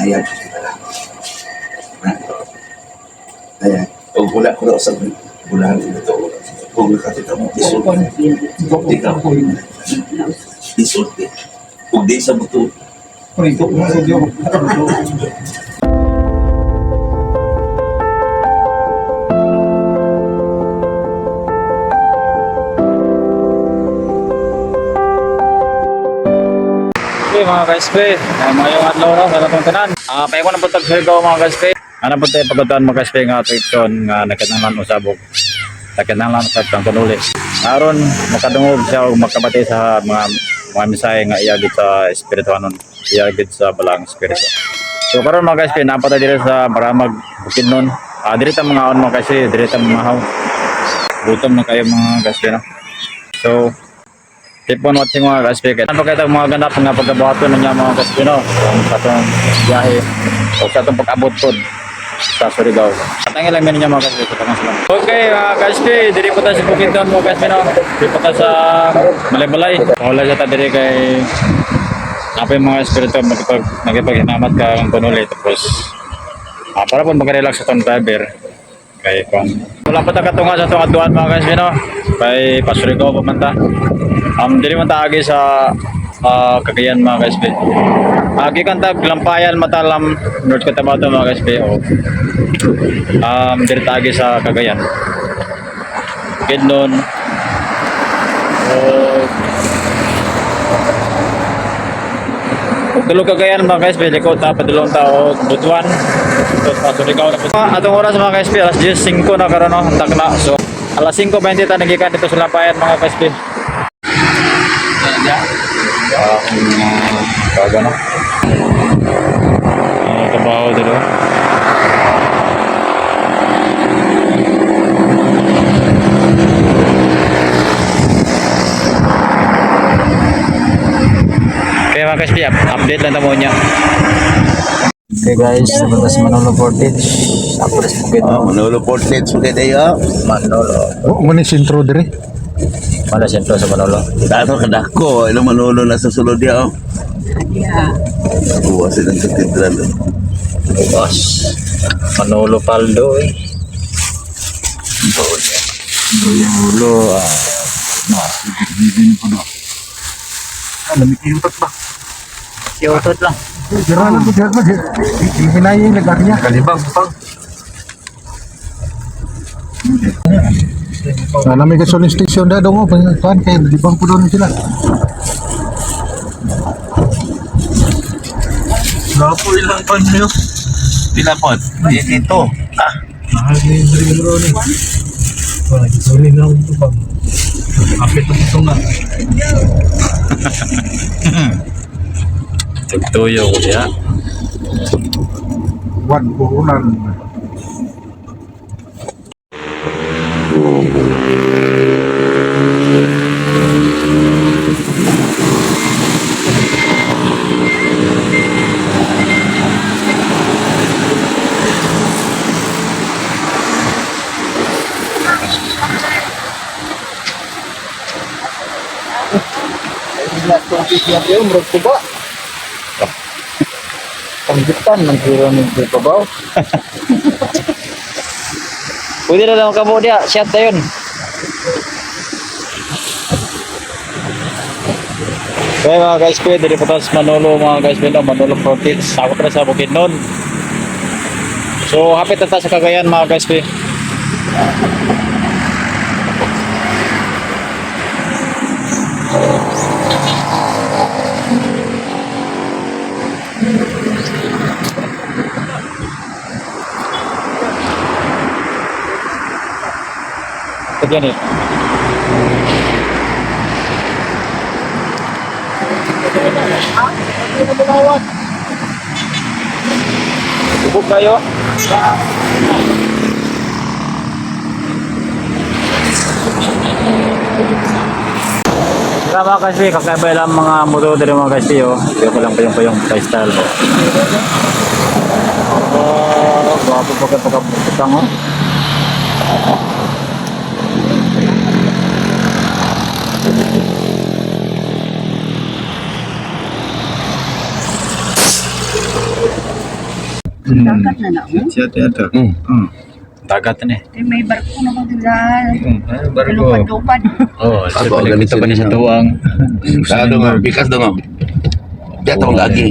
Hayag kita lang. Na. Ayan. O wala ko na sa bulan ito. Kung nakakita mo, isulti. Di ka. Isulti. Kung di sa buto, Okay mga ka-SP, mayong adlaw na sa atong tanan. Paingon na po tag Surigao mga ka-SP. Ano po tayo pagkatuan mga ka-SP nga attraction nga nakinahanglan usab og nakinahanglan sa atong kanuli. Aron makadungog siya og makabati sa mga mga mensahe nga iya gid sa espirituhanon, iya gid sa balang espiritu. So karon mga ka-SP, naa pa ta diri sa Maramag Bukidnon. Diri ta mga on mga ka-SP, diri ta mga haw. Gutom na kayo mga ka-SP no. So keep on watching mga ka-SP. Ano pa kita mga ganap nga pagkabuhaton ninyo mga ka-SP no? Kung sa atong biyahe o sa atong pag-abot pod sa Surigao. Patangin lang ninyo mga ka-SP. Sa salamat. Okay mga ka-SP, diri po tayo sa Bukidnon mga ka-SP no? Diri po tayo sa Malaybalay. Wala siya ta diri kay apa yung mga espiritu nakipag ka ang kunuli tapos para po makarelax sa atong driver kay kung wala pa ta katunga sa atong atuan mga ka-SP no? Kay Pasurigao pa man ta. Dili man ta agi sa Cagayan mga ka-SB. Agi kan tag Lampayan Matalam North Cotabato mga ka-SB o dili ta agi sa Cagayan. Bukidnon. O Tulog Cagayan mga ka-SB, liko ta padulong ta og Butuan. Tapos Pasurigao na po. Atong oras mga ka-SB, alas 10:05 na karon no, hantak na. So alas 5:20 ta nagikan dito sa Lampayan mga ka-SB. Kaga no. Trabaho dito. Okay mga kaspi, update lang tamo niya. Okay guys, napunta sa Manolo Portage. Ako rin sa Bukid. Oh, Manolo Portlet, sugay dayo. Manolo. Oh, mo ni sentro dire. Wala siyempre sa Manolo. Dato kadako, ilang Manolo na sa sulod diya. Oh. Kuha silang katedral. Oh. Boss. Manolo Paldo eh. Manolo. No. Lamig ba? Siyotot lang. Dira lang ko dira. Hinayin lang niya. Kalibang pang. Na may gasoline station da dong kan kay libang po doon sila. Gapo ilang pan niyo. Pila po? Dito. Ah, Mahal ni bro ni. Wala gasoline na ito pa. Kapit ito nga. Tugtuyo ko siya. Wan puhunan. Panggitan ng hero ng babaw. Pwede na lang kamo diya, shot na yun. Okay mga guys, pwede dito pa sa Manolo mga guys, pwede Manolo Proteins. Sakot na sa Bukidnon. So, hapit na ta sa Cagayan mga guys, pwede. Kagyan eh. Bubog kayo. Tama kasi, kakaiba lang mga motor dito mga kasi oh. Hindi ko lang pa yung style mo. Oh, gwapo pa kayo pagkabutang oh. Dagat na na. Oh. Siya ito. Dagat na eh. Kay may barko na ba dila? Barko. Lupad-lupad. Oh, Ako, ganit ito pa niya sa sila. tuwang. Sa nga, bikas daw nga. Diya tawag lagi.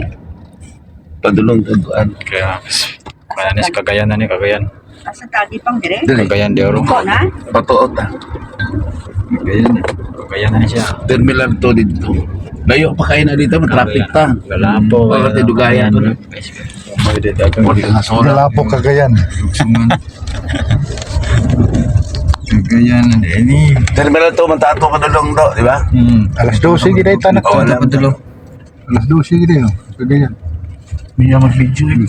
Padulong tagkuan. Kaya, kaya na si Cagayan na ni Cagayan. Asa tagi pang dire? Dili. Cagayan de Oro. Ko na? Patuot na. Cagayan. Cagayan na ni siya. Terminal 2 dito. Layo pa kayo na dito, traffic ta. Galapo. Wala tayo dugayan. May dito akong Wala nga sola. Galapo Cagayan. Lugsungan. Cagayan. Ini. Terminal 2 man tato padulong do, di ba? Alas 12 gid ay tanak. Oh, wala. Padulong. Alas 12 gid ay. Oh. Cagayan. May mag-video eh.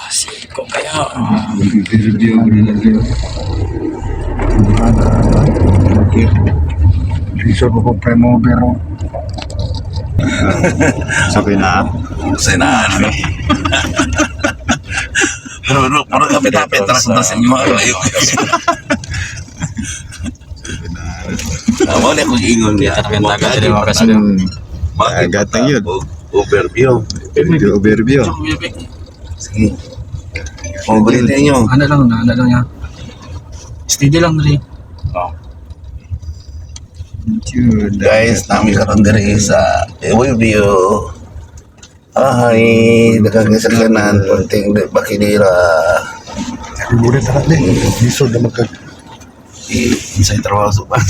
Siko kaya. Video ko na. Lisod mo ko premo pero Sabi na. Senaan. Pero pero pero kapit-kapit tara sa inyo mga layo. Amo na kung ingon niya. Kita na dagat diri mga kasbi. Dagat na yun. Overview. Video overview. Sige. O, balita inyo. Ano lang na, ano lang yan. Steady lang rin. Oh. Guys, nami karon diri sa overview. Ay, nakakasakyanan, konting bakidira. Liburin na natin. Lisod na magkag Sa trabaho sa pan.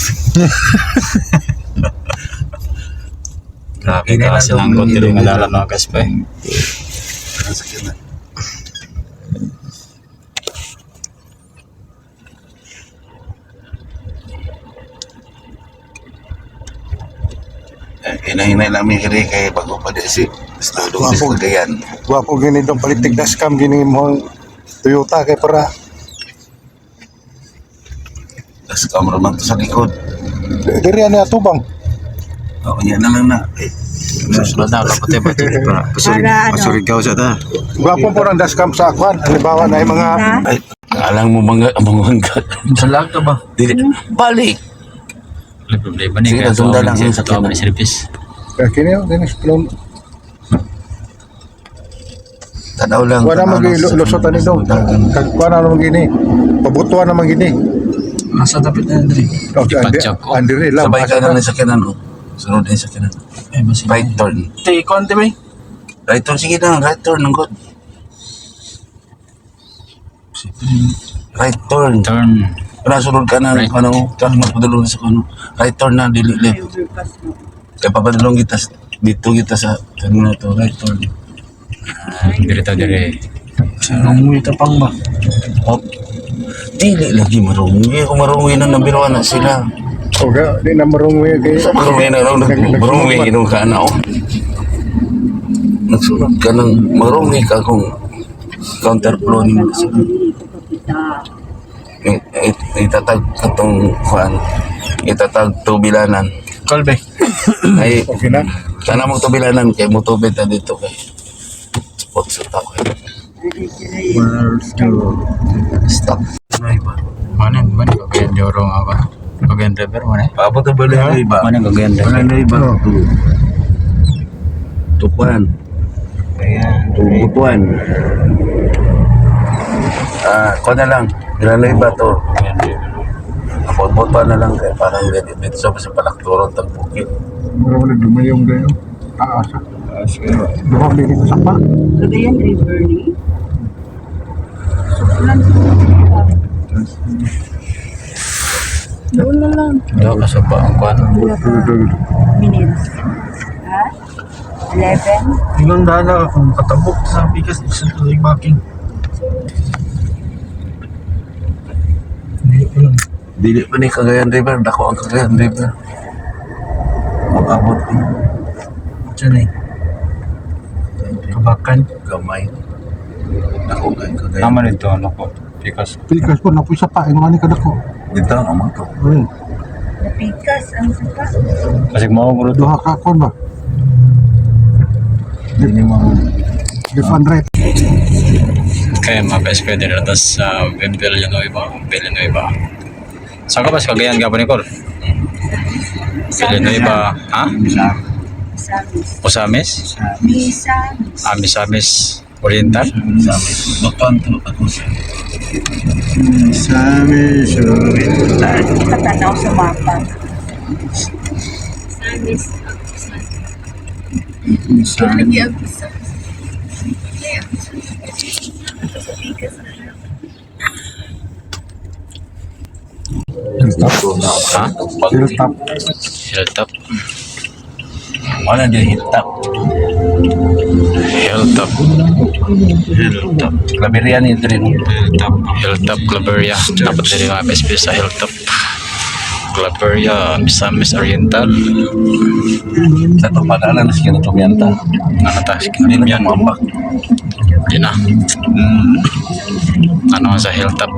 Grabe ka silang diri nga dalan mga kasbi. Sakyanan. Hinahinay namin kiri kay bago pa di si Estado sa Cagayan. Gwapo gini dong palitig dashcam gini mo ang Toyota kay para Tapos cameraman to sa likod. diri ani atubang. Oo, yan na lang na. Eh, Susunod na kapote ba para. Para ano? Pasurigaw sa ta. Gwapo po ang dashcam sa akuan. Halimbawa na yung mga Ha? Ay, alang mo mga mga Sa lag ka ba? Dili. Balik. Wala problema ni Sige, kaya sundan lang sa yung sakyanan. ni service. Kaya kini oh, kini plon. Tanaw lang. Wala tanaw mag lang sa lusotan ni dong. Kag kuan na naman gini. Pabutuan naman gini. Nasa tapit na rin. Okay, andi, Ipadyak ko. andi rin lang. Sabay ka na ng sakyanan. Oh. Sunod na yung sakyanan. Eh, basi. Right turn. Te, konti ba eh? Right turn, sige na. Right turn. Ang good. Right turn. Turn. Wala, sunod ka na. Right. Ano, tapos magpadulong sa ano. Right turn na, dili May left. overpass mo. Kaya papadulong kita dito kita sa terminal to. Right turn. Diri ta diri. Sa rungoy ka pang ba? Oh. Dili lagi marungi. Kung marungi na nabiruan na sila. Okay, di na marungoy kay. Sa marungi na raw, marungi nung ka na oh. Nagsunod ka ng marungi ka kung counterflow ni mo. Ang dito kapita. Itatag katong kuan. Itatag tubilanan. Kalbe. Ay, Okay na. sana mo tubilanan kay mo tubid na dito kay. Spot sa tao kay. Stop. Manan man Cagayan de Oro nga ba? Cagayan River man eh. Paabot na ba na iba? Manan Cagayan River. Wala na iba. Tukuan. Tukuan. Ah, kuha na lang. Ilan na iba to? Cagayan River. Kapot-pot na lang kay parang dito sa palakturon tag bukid. Mura wala dumayong gayo. Taas. Taas kayo. Duha dili sa pa. Cagayan River ni. Sukulan sa Doon na lang. Do kaso pa ang kuan. Pila ka minutes. Ha? 11? Ingon dala kung katabok sa bigas, isang tuloy backing. Hindi ko lang. Dili pa ni Cagayan River, dako ang Cagayan River. Mag-abot ni Diyan eh. Kabakan. gamay. Dako kay Cagayan. Tama nito ano ko. Because Pikas po na po sa pa ingon ani kadako. Dito ang mga to. Napikas ang sapa. kasi mo ko Duha ka kon ba? Dili mo. Left and right. Kaya mga best friend diri tas sa Villanueva, Villanueva. Saan ka ba sa Cagayan ka ba Nicole? Villanueva, ha? Misamis. Osamis? Misamis. Ah, Misamis Oriental? Bakanto ako sa Sami Oriental. Katanaw sa mapa. Misamis. Sami. Hilltop. Ha? Hilltop. Hilltop. Wala din hitak. Hilltop. Hilltop. Claveria ni diri no. Hilltop. Hilltop Claveria. Dapat diri mga PSP sa Hilltop. Claveria, Misamis Oriental. Sa to padala na siya na tumiyanta. Ano ta? Hindi na Yan. tumambak. Di na. Ano sa Hilltop?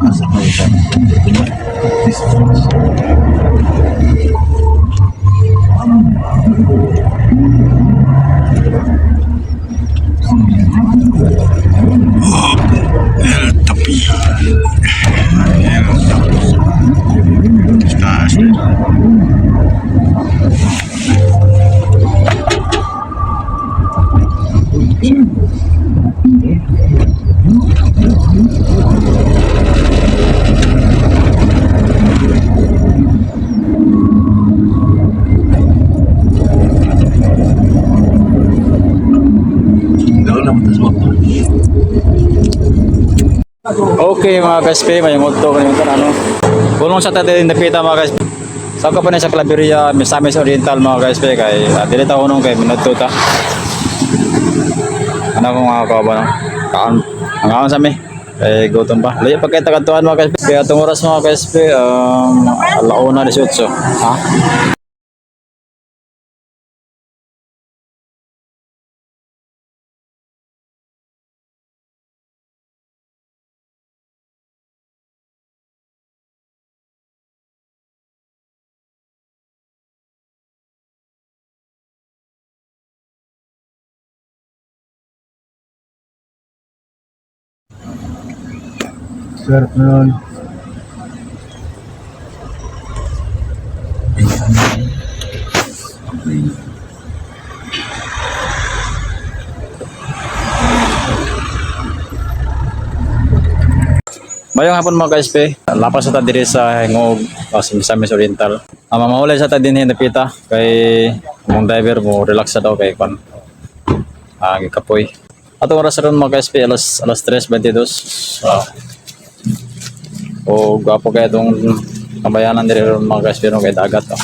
Asa pa ito? Taas. Doon na mo tas Okay mga kaspe, may multo ko nito ano. Pulong sa tayo din napita mga kaspe. Sa ka pa na sa Claveria, Misamis Oriental mga kaspe kay dili ta unong kay minuto ta. Ano mo mga kaaba no? Kaon ang kaon sa mi. Kay gutom pa. Layo pa kay tagadtuan mga kaspe. Kaya atong oras mga kaspe, alauna 18. Ha? Sarap nun. Mayong hapon mga ka-SP, lapas sa ta diri sa Hengog, sa Misamis Oriental. Ang mamahulay sa ta din napita kay mong driver mo relax sa daw kay kwan. Ah, gikapoy. Ato oras ron mga ka-SP alas alas 3:22. So, o gwapo kay itong kabayanan diri ron mga ka-SP ron kay dagat. Oh.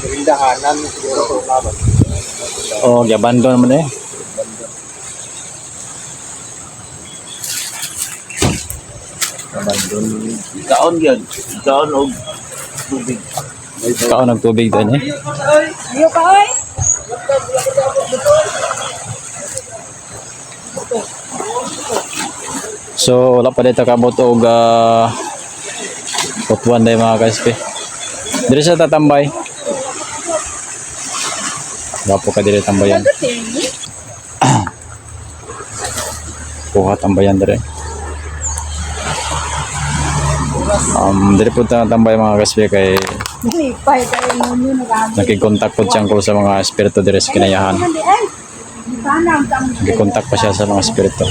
Rindahanan siguro ko ba? Oh, giabandon man eh. Kaon gyud. Kaon og tubig. Kaon ng tubig din eh. Ayo ka, oy! So wala pa dito kabot og putuan day mga ka-SP. Diri sa tatambay. Wapo ka diri tambayan. Kuha tambayan diri. Diri po ta tambay mga ka-SP kay Lipay tayo nun yun. Marami. nakikontak po siyang sa mga espiritu diri sa kinayahan. Ay, sana ang tang- Nakikontak pa siya sa mga espiritu.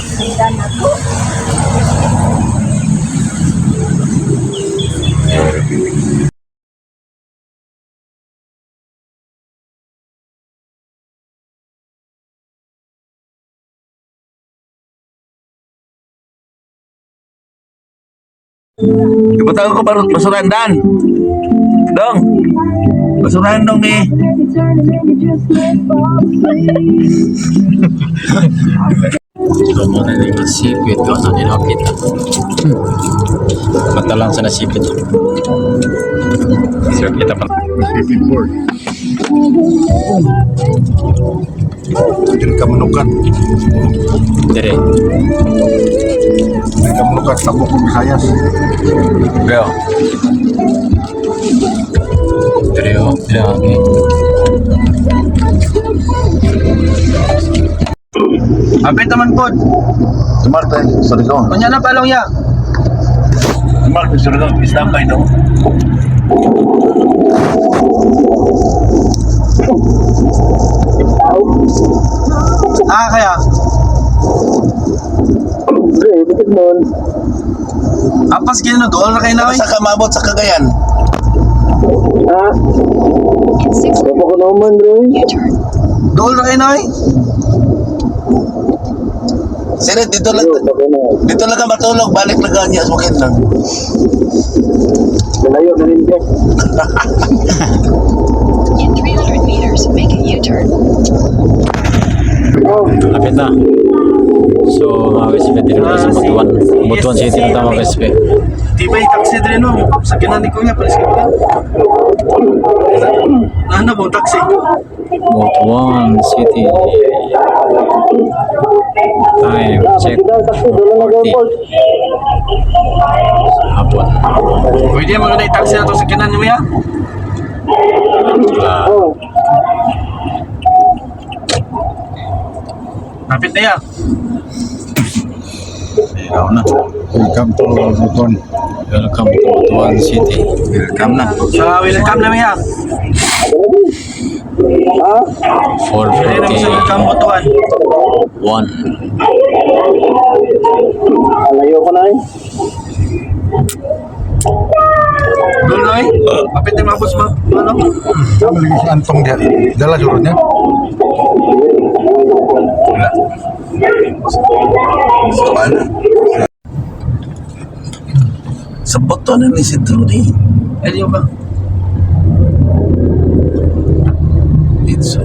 Ibutang ko barot basuran dan. Dong. Basuran dong ni. So mo na yung nasipit ko sa nilapit. Mata lang sa nasipit. Sir, kita pa. Sipit board. Dili ka manukat. Dire. Dili ka manukat. Tabok kong Visayas. Bro. Dire oh. Dire okay. Apit naman pod. Mark, sorry ko. Unya na palong ya. Mark, sorry ko. Standby, no? Ah, kaya. Apas gino dool na kayo na oy. Sa kamabot sa Cagayan. In 6 U-turn. Dool na kayo na oy. Sir, dito lang. Dito lang ka matulog. Balik lang ka niya. Sukin lang. In 300 meters, make a U-turn. Lapit na. So, mga ka-SP, dito na sa Butuan. Butuan City na tama, ka-SP. Di ba yung taxi dre no? Sa kinan ni kuya palis ka ba? Ano bang taxi? Butuan City. Time check. 4:40. Sa hapon. Pwede mo na taxi na to sa kinan niya. Ah, Lapit na ya. Ilaw na. Welcome to Butuan. Welcome to Butuan City. Welcome na. Sa welcome na miya. Pwede na mo sa welcome 4:41. Butuan. Dool na oy. Apit na mabos ma. Ano? Sama lagi si Antong dia. Dala surutnya. Wala. So, ano? Sa boto na ni si Trudy. Elio ba? It's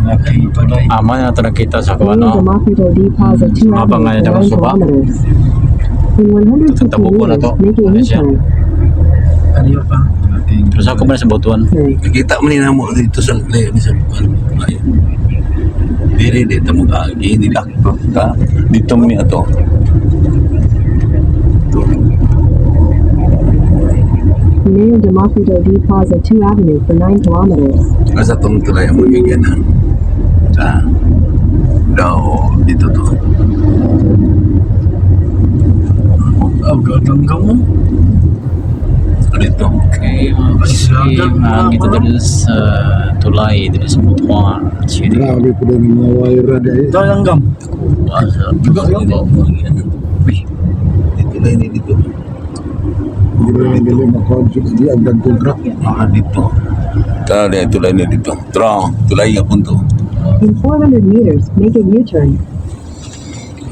Okay, pagay. Ama na ito nakita sa kung ano. Democrito D. Plaza 2 Mapa nga Avenue nito, for 9 suba. kilometers. In 150 Tabo po na meters, to. make a Ano siya? U-turn. Elio pa. Pero sa na sa Butuan. Nakita mo ni na mo dito sa layo ni sa buwan. Layo. Diri dito mo kaagi nilakto ta. Dito mi ato. Mayor Democrito D. Plaza 2 Avenue for 9 kilometers. Asa tong tulay mo gigyanan. Ta. Daw dito to. Oh, gatanggang mo. Dito. Okay, mga ka-SP, makakita dito sa tulay, dito sa Butuan City. Grabe po doon mga wire na dahil. Dool ang gam. Asa dito. Uy. Dito lang ni dito. Hindi ba yung dili makuha di ang dagkong truck. Ah, dito. Ta di tulay ni dito. Tra, tulay yapon to. In 400 meters, make a U-turn.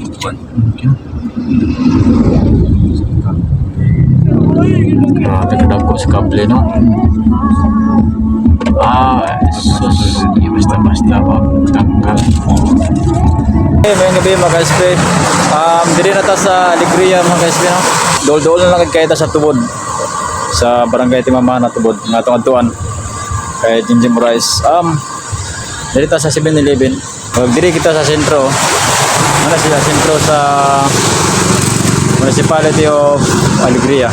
Butuan. Grabe ka daw sa kable, no? Ah, sus. Di basta-basta magtanggal. Hey, mayong gabi mga ka-SP. Diri na ta sa Alegria mga ka-SP, no? Dol-dol na lang kay ta sa tubod. Sa barangay Timamana tubod, nga atong adtuan kay Jinjin Moraes. Diri ta sa 7-Eleven. Pag diri kita sa sentro, ano sila sentro sa Municipality of Alegria.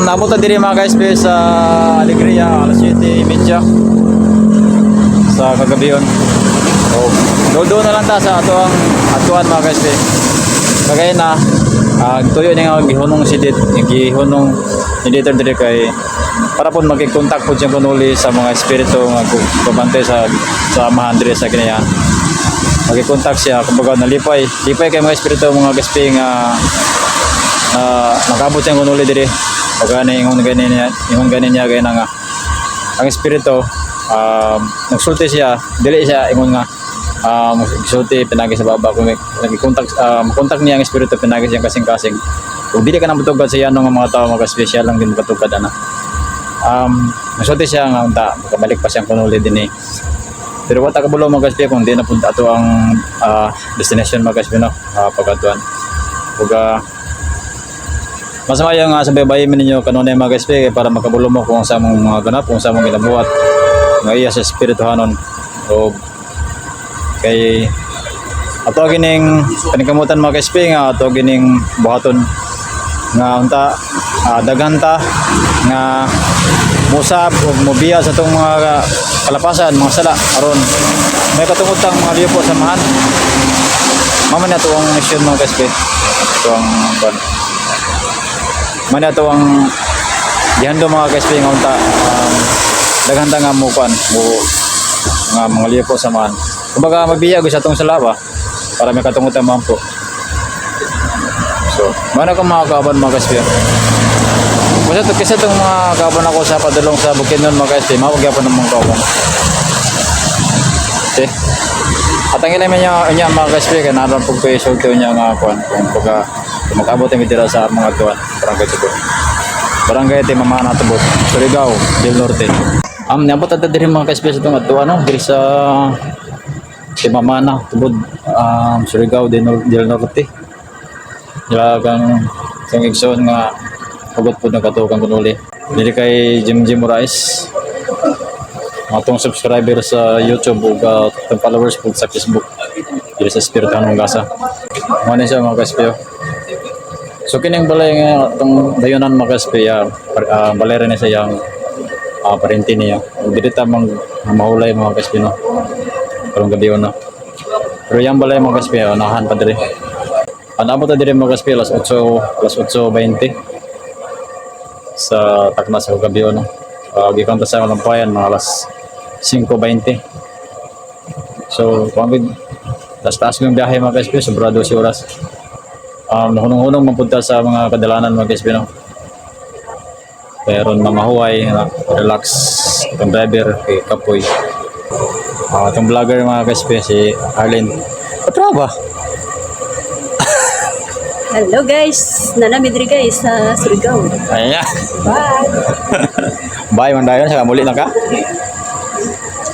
Naabot na diri mga ka-SP sa Alegria, alas 7:30 sa kagabion. So, doon na lang ta sa ato ang atuan mga ka-SP. Kagaya na, tuyo niya nga gihunong si Dit, gihunong ni Dieter diri kay para po magkikontak po siyang kunuli sa mga espiritu nga gubante sa amahan diri sa kinayan. Magkikontak siya, kumbaga nalipay, lipay kay mga espiritu mga kaspi nga nakabot siyang kunuli diri. Pagka na ingon gani niya gay na nga ang espiritu nagsulti siya, dili siya ingon nga sulti pinagi sa baba kung nagkontak kontak niya ang espiritu pinagi siyang kasing-kasing. Kung dili ka na matugad sa iyano nga mga tao mga espesyal lang din makatugad ana. Nagsulti siya nga unta makabalik pa siyang kunuli din eh. Pero wala ka bulo mga kaspi kung di na punta ato ang destination mga kaspi no, pagkatuan. Ug mas maayo nga sabay-bay ninyo kanunay mga kaspi kay para makabulo mo kung sa mong mga ganap, kung sa mong ginabuhat nga iya sa espirituhanon. O kay ato gining paningkamutan mga kaspi nga ato gining buhaton nga unta daghan ta nga musab ug mobiya sa atong mga kalapasan, mga sala aron may katungod tang mga liyo po samahan. Mama na to ang mission, mga kaspe. Ito ang kuan. Mana to ang gihando, mga kaspe, nga unta daghan ta nga mo kuan mo nga mga liyo po samahan. Kumbaga mabiya ko sa atong salaba para may katungutan man po. So, mana ko mga kauban, mga kaspe. Basta to kasi itong mga kauban ako sa padulong sa Bukidnon, mga kaspe, mawag gyapon ng mga kauban. Okay. At ang inamin niya, niya, mga kaspe, kaya naroon po ko isulti niya nga kuan kung pagka kung mag-abot ang dira sa mga tuwan, barangay Tubod. Barangay Timamana, Tubod, Surigao del Norte. Niabot at diri, mga kaspe, sa itong atuan, no? Diri sa Timamana, Tubod, Surigao del Norte. Dira kang kang igsoon nga hugot po ng katukan kunuli. Diri kay Jim Jim Moraes. Mga tong subscriber sa YouTube ug tong followers po sa Facebook. Diri sa Espiritu ng Gasa. Mo na siya, mga kaspe, oh. So kining balay nga tong dayunan, mga kaspe, balay rin sa iyang parente niya. Ug diri ta mang mahulay, mga kaspe, no. Karong gabi no. Pero yang balay, mga kaspe, unahan pa diri. Ang abot na diri, mga kaspe, alas 8, alas 8:20 sa takna sa gabi no. Gikan ta sa Lampayan mga alas 5:20. So, pamid taas taas yung biyahe, mga kaspe, sobra 12 oras. Hunong-hunong mapunta sa mga kadalanan, mga kaspe, no. Pero mamahuway, relax itong driver kay Kapoy. Itong vlogger, mga kaspe, si Arlene. Patro ba? Hello guys! Nanami diri guys sa Surigao. Ayan. Bye! Bye, mandayon. Saka muli na ka.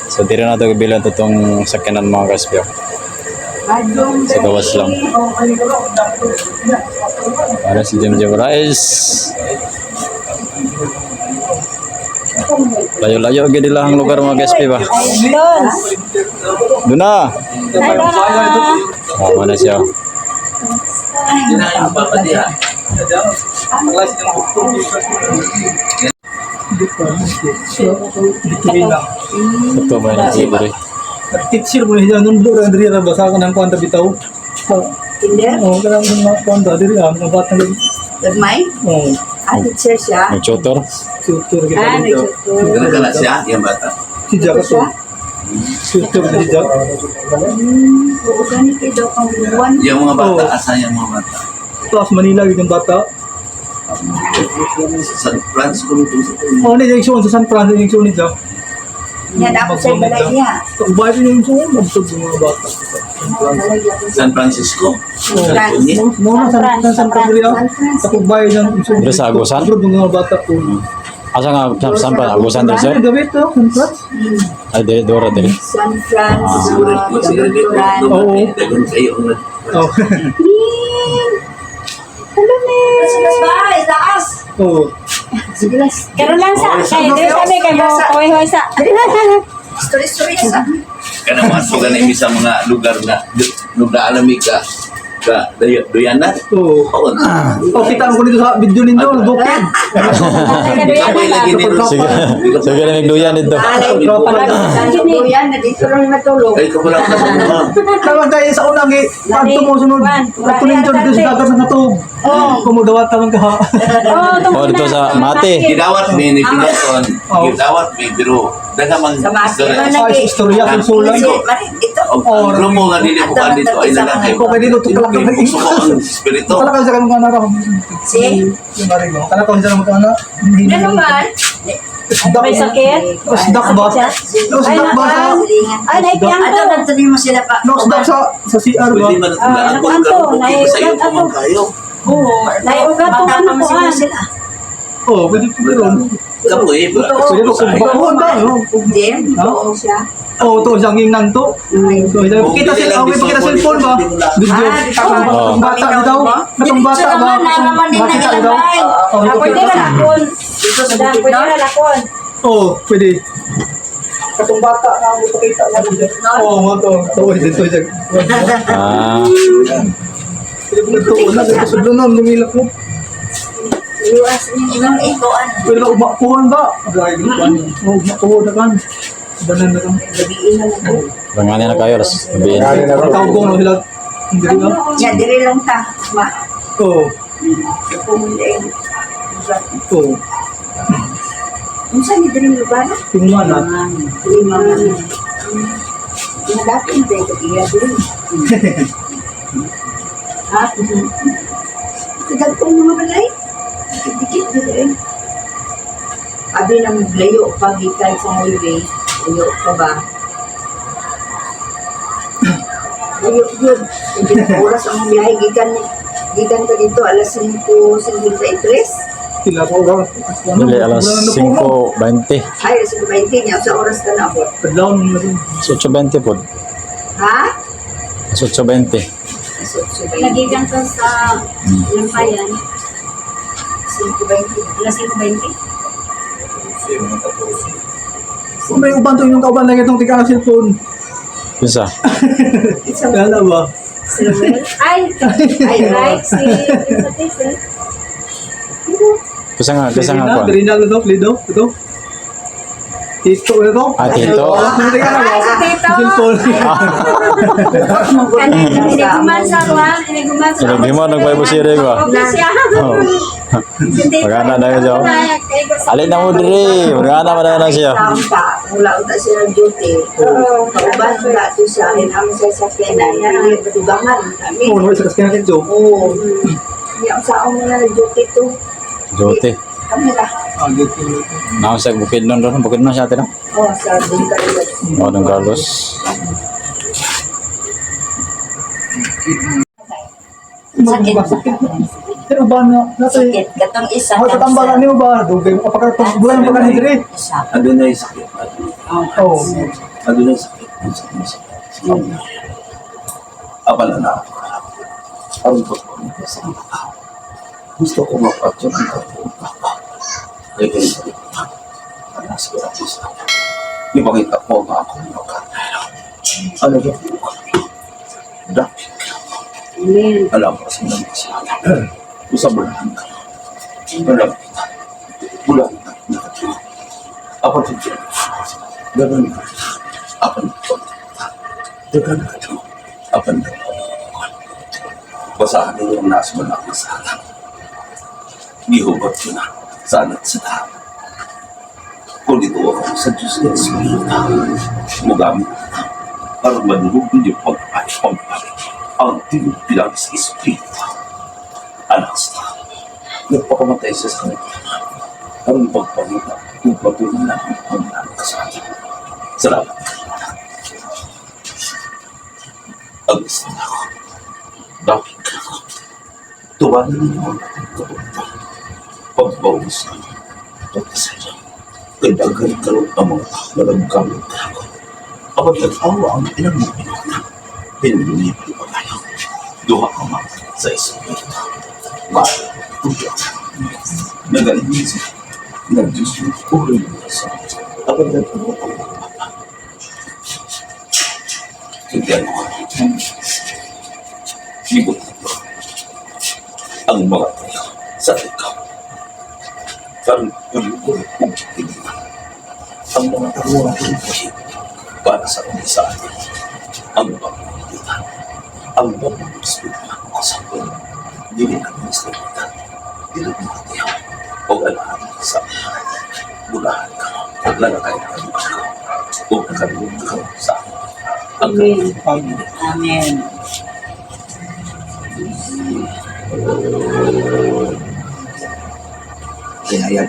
So, diri na ito bilang itong sakyanan, mga kaspe. Sa gawas lang. Para si Jim Jim Rice. Layo-layo gid nila ang lugar, mga kaspe ba. Dons! Doon na. Hi Donna! Oh, na siya. Ito ba yung libre? Teacher mo na nung doon diri ra basa ka ng kuan bitaw. Kinder? Oh, kanang mga kuan da diri ah, mga bata diri. Gagmay? Oh, Ah, teacher siya. May tutor. tutor kita Ah, dito. nagtutor. Ganun ka na siya, yung bata. Si Jack to. Tutor si Jack. Oo, ganito daw kang buwan. Yung mga bata, Oo. asa yung mga bata? Tapos Manila yung bata. Sa San Francisco nito sa Oh, ni yung sa San Francisco yung ni Jack. Niya, dapat siya balay niya. Bayad niya yung suon, magsug yung mga bata. San Francisco. San Francisco. Oh. California. Mo na San San San Francisco. San Francisco. Ako bayad ng suon. Diri sa Agusan? Abroad ng mga bata ko. Asa nga saan pa Agusan diri sir? Ano gabi to? San Francisco? Ay diri Dora diri. San Francisco. Siguro, siguro, Oo. dagon kayo ang Oh. Hello, Miss. Bye, taas. Oh. Sige lang. Karon lang sa kay diri sa mi kay mo hoy sa. Story, story sa. Kanang mga suga na sa mga lugar na lugar alamig ka ka duyanan. Oo. Oo. Oh, kita ko dito sa video ninyo, bukid. Kapoy lagi nito. Sige. Sige na migduyan dito. Yan, na dito lang matulog. Ay, kapala ko sa mga. Tawag tayo sa unang eh. Pagto mo sunod. Pagto ninyo dito sa dagat ng katog. Oh, kumudawa tawag ka. Oh, Oh, dito sa Mate. Gidawat mi ni Pinoton. Oo. Gidawat mi pero daghang Sa Mati. istorya. Ay, istorya kung sulan. Ito. Ang grupo nga dili ko kan dito ay lalaki. Kung kay dito, tukalak Kay bukso ko ang espiritu. Kala ka sa kanong anak ako. Si? Yung maring mo. Kala ko sa kanong anak. Ano man? May sakit? Usdak ba? Usdak ba sa Ay, naipiyang Ato, to. nagtuloy mo sila pa. Usdak sa CR ba? Pwede man Ah, ang nakuan to, bukid sa iyo naiugat ato. man kayo. Oo, naiugat to ano Matapang ko siguro an. sila. Oh, pwede pero. Kapoy, Pwede ko kung baon ba? Jim, Ha? oo siya. Oh, to siyang ingnan to. So, kita sila, okay, kita cellphone ba? Video. Ah, Oo. Katong bata daw. Katong bata ba? Makita daw. Oh, Ah, pwede ra lakon. Dito sa Madam, bukid, pwede no? ra lakon. Oh, pwede. Katong bata na ako pakita na. Oo, mo to. To, dito siya. Ah, Ito, una, dito sa dunon, lumilak mo. Iwas niyo yung ikuan. Pwede ba umakuhan ba? Oh, umakuhan na kan. Banan na kan. Gabiin na lang. Ranganin na kayo alas gabi. Ranganin na Tawag ko no sila. Diri na. Ya, diri lang ta. Ma. Oo. Kung eh. Oo. Unsa ni diri lugar? Tingnan na. Lima. Nga dati na tayo iya diri. Ha? Kagagpong mga balay. Dikit diri eh. Abi nang layo pa gikan sa highway, layo pa ba? Layo yun. Hindi na oras ang biyahe gikan gikan ka dito alas 5:53. Pila ko oras. Dili alas 5:20. Ay, alas 5:20 niya. Sa oras ka na abot. Padlaw na rin. 8:20 po. Ha? 8:20. Alas 8:20. Nagigan ka sa Lampayan, 5:20. alas 5:20. Kung may uban to yung kauban lagi itong tika ang cellphone. Kinsa? Kala ba? Si Ruel. Ay! Ay, Right, si sa Tese. Kinsa nga kuan? Diri na ito, Lido, ito. Tito, ito. Ah, Tito. Ay, si Tito! Cellphone. Iniguman sa kuan, iniguman sa Iniguman, nag-Bible sharing ba? Okay siya. Oh. Si Tito. Magana na yun siya. Alin na mo diri, magana man na siya. Tama, mula unta siya ng duty. Oo. Kauban mula to sa ang sa sakyanan, hindi dugangan kami. Oo, no, sa kaskin natin ito. Oo. Niya sa mo na duty to. Jote. Kami ra. Ah, good. Naon sa bukid nun ron, bukid nun siya atin no? Oh, sa Don Carlos. Oh, Don Carlos. Sakit. Pero uban na, nasa Sakit katong isa. Ako tatambalan niyo ba? Dugay mo kapag bulan pa kanin diri. Isa. Ando na yung sakit. Oo. Ando na yung sakit. Ang sakit na sakit. Abala na ako. Ang pagpapalala sa mga tao. Gusto ko mapatyo ang kabuong tao. Kaya ganito. Alas ko ako sa Ipakita ko ang akong mga. Ano ba po kami? Dapit ka. Amen. Alam ko sa mga kasalanan. Usabulahan ka. Alam kita. Bulan ka. Nakatira. Apan sa Diyos. Dagan ka. Apan ka. Dagan ka. Apan ka. Basahan ninyo ang nasa mga kasalanan. Gihubat ko na. Sana at sa lahat. Kung dito ako sa Diyos ng Espiritu, mugamit ka para madulog ninyo pag-ay-pag-ay ang tinubilang sa Espiritu. Anak sa tao, nagpakamatay siya sa kanila. Aron pagpangita kung patuloy na ang anak sa atin. Salamat kayo, anak. Ang gusto na ako. Bakit ka ako? Tuwanan ninyo ang ating kapunta. Pagbawas ka. Pagkasaya. Kay daghan karon ang mga tao na naggamit ka ako. Kapag nag-awa ang ilang mga pinata, pinulunipan pa tayo. Duha ka man sa Espiritu. Mahal, Diyos. Nagaling siya. Nag-Diyos yung ulo niya sa Kapag nag-awa ang mga papa. Hindihan ko kami. Ligot ko ang mga tayo sa ikaw. Karon ulo kong tingnan ang mga taruan para sa sa atin. Ang pagpapalitan, ang pagpapalitan kasama, dili kami sa kita, dili kami katiyaw, o alahan sa bulahan ka, lalakay ka ka, o nakaroon ka sa ang Amen. Amen. Kaya yan.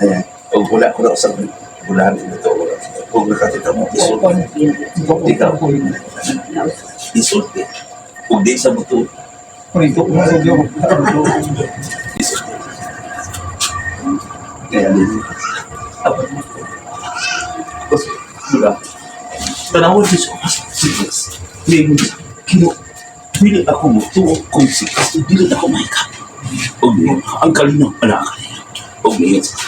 Ayan. O wala ko na sa bulan ito. Kung nakakita mo, isulti. Ikaw, isulti. Kung di sa buto, Ito, isulti. Kaya din. Apat mo. Kasi, wala. Panahon si Diyos. Ngayon, kino, dili ako mo tuo kung si Kristo, dili ako mahika. Og niyon, ang kalinaw, ala kalinaw. Og niyon sa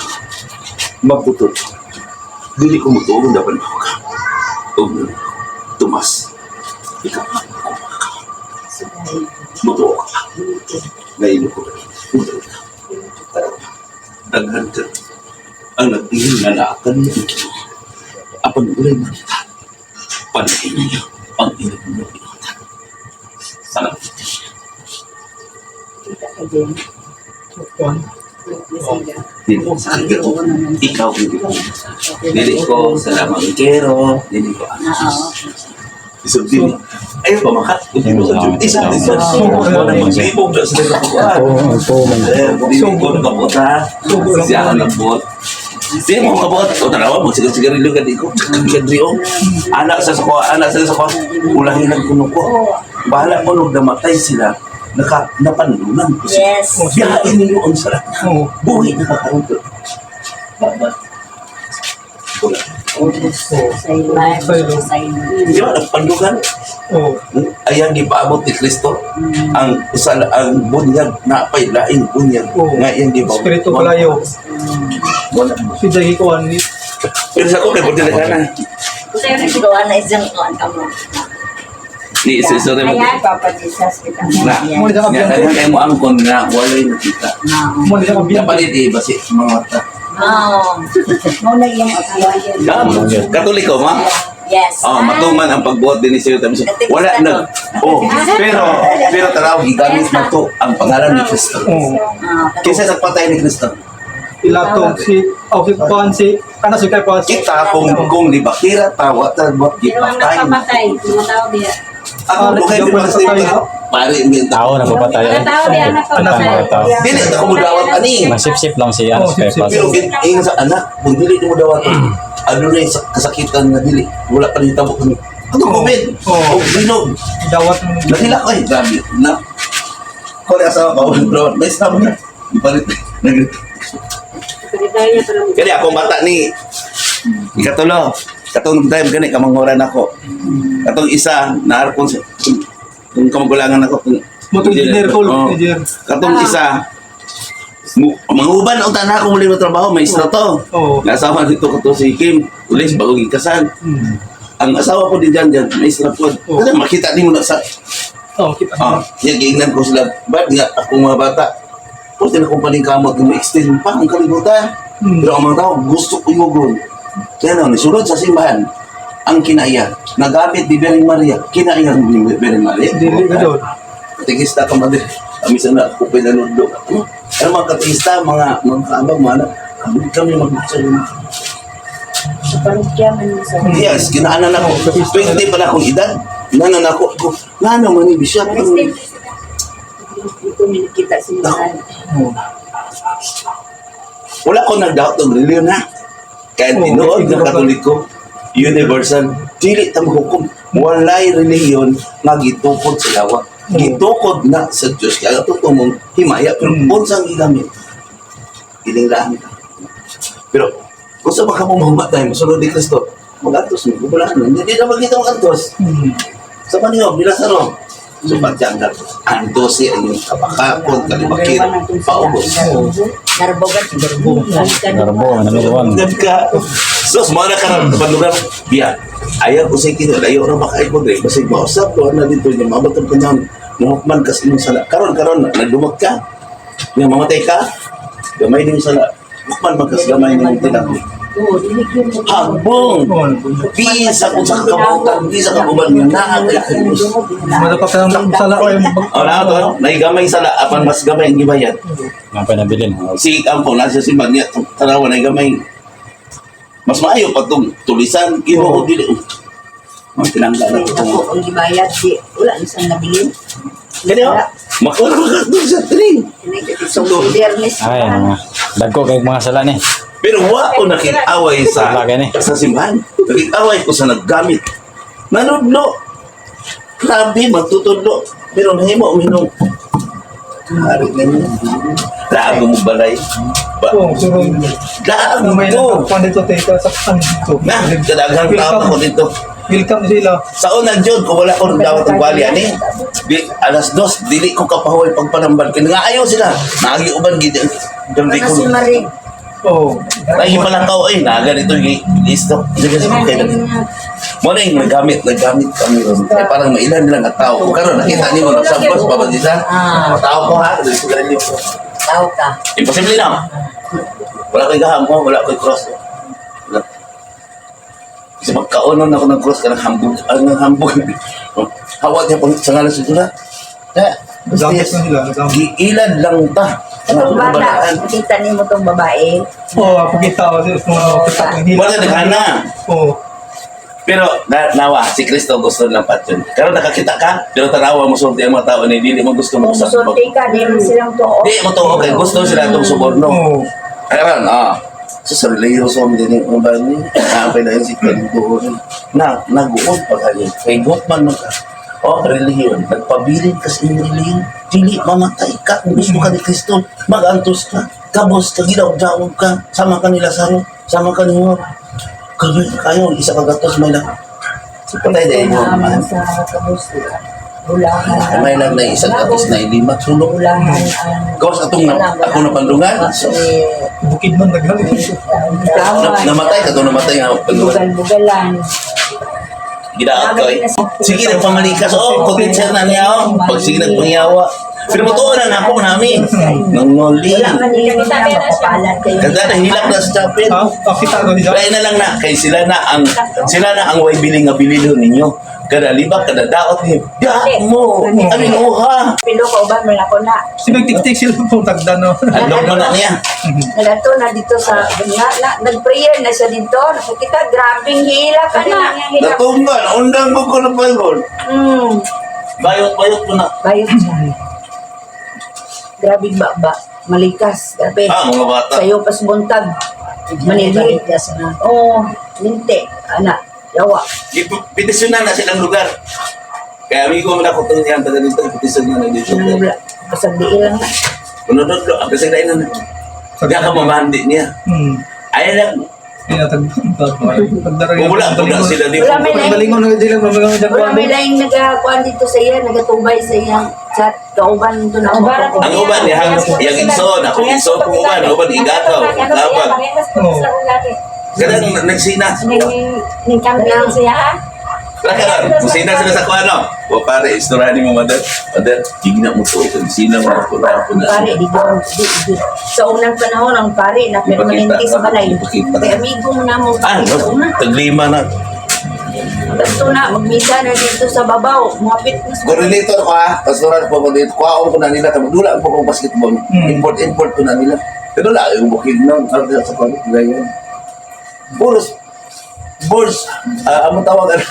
magputol. Dili ko mo tuo kung dapat ako ka. Og niyon, Tomas, ikaw ang ako ka. Mutuo ka. Ngayon ko, mutuo ka. Tara, daghan ka. Ang nagtingin na naakan niya dito. Apan ulay makita. Panahin ninyo ang inyong binutan. Salamat. Kita ka din. Kuan. Masiga. Dili sa ko. Ikaw hindi ko. Dili ko sa lamang kero. Dili ko ano. Isog dili. Ayaw pa makat. Isa, isa. Wala maglibog na sa kapuan. Ito man. Dili ko nakabot ha. Siya ang nabot. Di mo kabot. O tanawa mo, sigarilyo ka di ko. Kadrio. Anak sa sako, anak sa sako. Ulahin ang kuno ko. Bahala ko nung namatay sila. Naka, napanlunan ko sila. Yes. Biyain ninyo ang sarap. Oo. Buhay na kakaroon ko. Babat. Wala. Sa ilo. Di ba, nagpandugan? Oo. Ayan, gipaabot ni Kristo. Ang usal, ang bunyag, napay laing bunyag. Oo. Nga iyang gipaabot. Espiritu kalayo. Wala. Si Jackie Kuan ni. Pero sa ko, kay Buti na na. Gawa na isang kuan ka mo. Ni isa isa rin mo. Ayan, Papa Jesus kita. Na. Mo ni sa Nga, kabiyan. daghan kayo mo angkon nga, walay nakita. Mo ni sa kabiyan. Kapalit eh, basi mga mata. Oh. Mo na iyang apiyan. Katoliko, ma? Yes. Oh, matuman ang pagbuhat din ni Sir Tamiso. Wala nag. Oh, pero pero taraw gigamit na to ang pangalan ni Kristo. Oo. Kaysa sa patay ni Kristo. Ilato si oh si Kuan si kana si kay Kuan. Kita kung libakira tawa ta bot Pero ang gipatay. nagpapatay, mga tao diya. Ako bukay di pa sa pare mi Tao na papatay. Mga tao diya Mga nagpapatay. tao. Dili ta ko mudawat ani. Masipsip lang si Anas Oh, sip-sip. Kaypas. Pero ingon sa anak, kung dili mo dawat ano na yung kasakitan nga dili, wala pa rin tabo kami. Ano COVID? Oo. O binog. Dawat mo. Nahila ko eh, grabe. Na. Kore asawa ko, bro, may sama na. Ipalit. Nag Sekretarya para mo. Kani ako bata ni ikatulo. Katong time gani kamanghuran ako. Katong isa naarkon sa kung kamagulangan ako. Kung, Mo to engineer ko, Oo. engineer. Katong isa manguban ang tanan ako muli mo trabaho, may isla to. Oo. Nasawa dito ko to si Kim, ulis bago gikasal. Ang asawa ko di dyan dyan, may isla po. Oo. Kasi makita ni mo na sa Oh, kita. Ah, yan, giingnan ko sila. Ba't nga akong mga bata? Tapos din akong paningkamot ng extend pa ang kalibutan. Pero ang mga tao, gusto ko yugon. Kaya na, nisulod sa simbahan, ang kinaya, nagamit ni Bering Maria, kinaya ni Bering Maria. Dili ka doon. Katikista ka man din. Kami sa na, kupay na nundo. Ano? Ang mga katikista, mga kaabang, mga anak, kami kami magbuksan. Sa parokya man sa Yes, kinaanan ako. 20 pa na akong edad. Nanan ako. Ngano man ni Bishop. Ito kita simbahan. Oo. Wala ko nagdaot og reliyon ha. Kaya Oo, tinuod hindi ng ka ba- Katoliko, universal, dili ta mahukom. Walay reliyon nga gitukod sa lawa. Oo. Gitukod na sa Diyos. Kaya totoo mong himaya, pero unsang gigamit? Giling ka. Pero, kung sa baka mo mamatay, masunod ni Kristo, magantos mo, kubulaan mo. Hindi na magkita magantos. Sa panihog, nila sa ro. So, pagtiyanggal, ang dose ang iyong kabakakon, kalibakir, paubos. Garbo ka. Garbo. Garbo, number one. Nagka. So, mga nakaroon, kapanlugar, biya, ayaw ko sa kino, layo ra baka ko dre, basig mausap ko na dito niya, maabot ang panahon, muhukman kas imong sala. Karon karon nagdumot ka, niya mamatay ka, gamay din sala. Hukman man kas gamay nimong tinako. Oo, dili gyud mo. Hagbong! Oo. Bisa kung sa kabutan, bisa ka uban nga naa kay Kristo. Mata pa kang sala o yung O na to, naigamay sala, apan mas gamay ang gibayad. Mga panabilin. Si Ampo, nasa simbahan niya, tarawa na gamay. Mas maayo pa itong tulisan, ginoo, dili. Mga tinangga na ito. Ako ang gibayad di wala ni sang nabilin. Kani oh, makuha ka doon sa train. So, Biyernes Ay, mga dagko kay mga sala ni. Pero wa ko nakikaway sa Wala gani. sa simbahan. Nakikaway ko sa naggamit. Nanudlo. Grabe, magtutudlo. Pero nahimo, uminom. Hari na niya. Laag mo balay. Ba, Oo, pero laag may mo. nakakuan dito teka sa kan dito. Na, kadaghang tao ako dito. Welcome sila. Sa una, Jud, kung wala ko dawat ang bali, ani, di, 2:00, dili ko kapahuway pagpanambal. Kaya nga ayaw sila. Naagi uban, gid. Grabe Kana ko. si Marie. Oo. Ay, palakaw, ay, naga nito, listo. Sige, sige, okay na. Mo na yung naggamit kami ron. Ay, parang mailan lang ang tao. Kung karon nakita ni mo, nagsabas, babadisan. Tao ko ha, sigarilyo ko. Tao ka. Imposible na. Wala ko'y gaham ko, wala ko'y cross. Wala. Sa pagkaonon ako ng cross kanang hambog, ang hambog. Hawat niya pang sa ngalan sa sila. Eh, Gamit na sila, nagamit. Giilad lang ta. Itong Ang bata, balaan. nakita nimo tong babae. Oo, pagkita ko siya, mga kita ko nila. Wala naghana. Oo. Pero nawa, si Kristo gusto lang patyon. Karon nakakita ka, pero tanawa mo sulti ang mga tao ni dili mo gusto mo Kung sa musulti ka, di man silang tuo. Di mo to okay, gusto sila itong suborno. Oo. Karon ah. So sa relihiyoso ang din ang ba ni? Naapay na yun si Kristo. Na naguot pag kayo. Kay gut man man ka. Oh, relihiyon. Nagpabilin ka sa inyong relihiyon. Dili, mamatay ka. Kung gusto ka ni Kristo, magantos ka. Kabos ka, gidaog-daog ka. Sama ka ni Lazaro. Sama ka ni Juan. Kayo, kayo, isa ka gatos, may lang. So, patay dahil mo. Naman sa kabus, diba? Bulahan. May lang na isa gatos na ilima. Sulok. Bulahan ang... Gawas atong na, ako na pandungan. So, Bukid man daghan. namatay ka to, namatay nga pandungan. Bugal-bugalan. Gidaot ko eh. Sige, nagpamalikas. Oh, kutinser na niya. Oh. Pag sige, nagpangyawa. Pero mo na ako namin. Nangoli. Wala man nila na mapapalan kayo. Kada nahilak na sa chapel. Ha? Pakita ko nila. Kaya na lang na, kay sila na ang way biling nga bililon ninyo. Kada libak, kada daot niyo. Da mo! Aming uha! Pilo ka uban man ako na. Si nagtik-tik sila po tagdan no. Adlok mo na niya. Nagato na dito sa na, na, nag-prayer na siya dito. Nakakita grabing hila ka na. Natumban, undang mo ko na Bible. Bayot-bayot mo na. Bayot siya. Grabing baba. Malikas. Grabe. Ah, mga bata. Sayo pas buntag. Manili. Oo. Linte. Ana. Yawa. Petisyonan na silang lugar. Kaya amigo mo na ko itong yan, taga dito, petisyonan na dito. Wala. Pasag di ilang na. Unodod lo, ang kasi na na. Di ka mamandi niya. Ay lang, Kaya tagdara. kung wala, wala sila dito. Wala may laing, Balingon na sila mga wala may laing nagakuan dito sa iya, nagatubay sa iyang chat. Kauban dito na ako. Ang uban, yang yang igsoon, ako igsoon kung uban, uban igakaw, labag. Kanang nagsina. Ning campaign siya ah. Kaya musina sila sa kuano. Wa pare, istorya ni mo mother. Mother, higna mo to, sina mo ako na ako na. Pare, di ko, di. Sa unang panahon, ang pare na permanente sa balay. Ipakita. Kay amigo mo na mo Ah, pare sa una. taglima na. Ganito na, magmisa na dito sa babaw. Muhapit na sa Coordinator ko ha, pastoral po ko dito. Kuhaon ko na nila, kami dula po kong basketball. Import, import ko na nila. Pero wala, yung bukid na, sa kuano, ganyan. Boros, boards, ah, ang tawag, ano,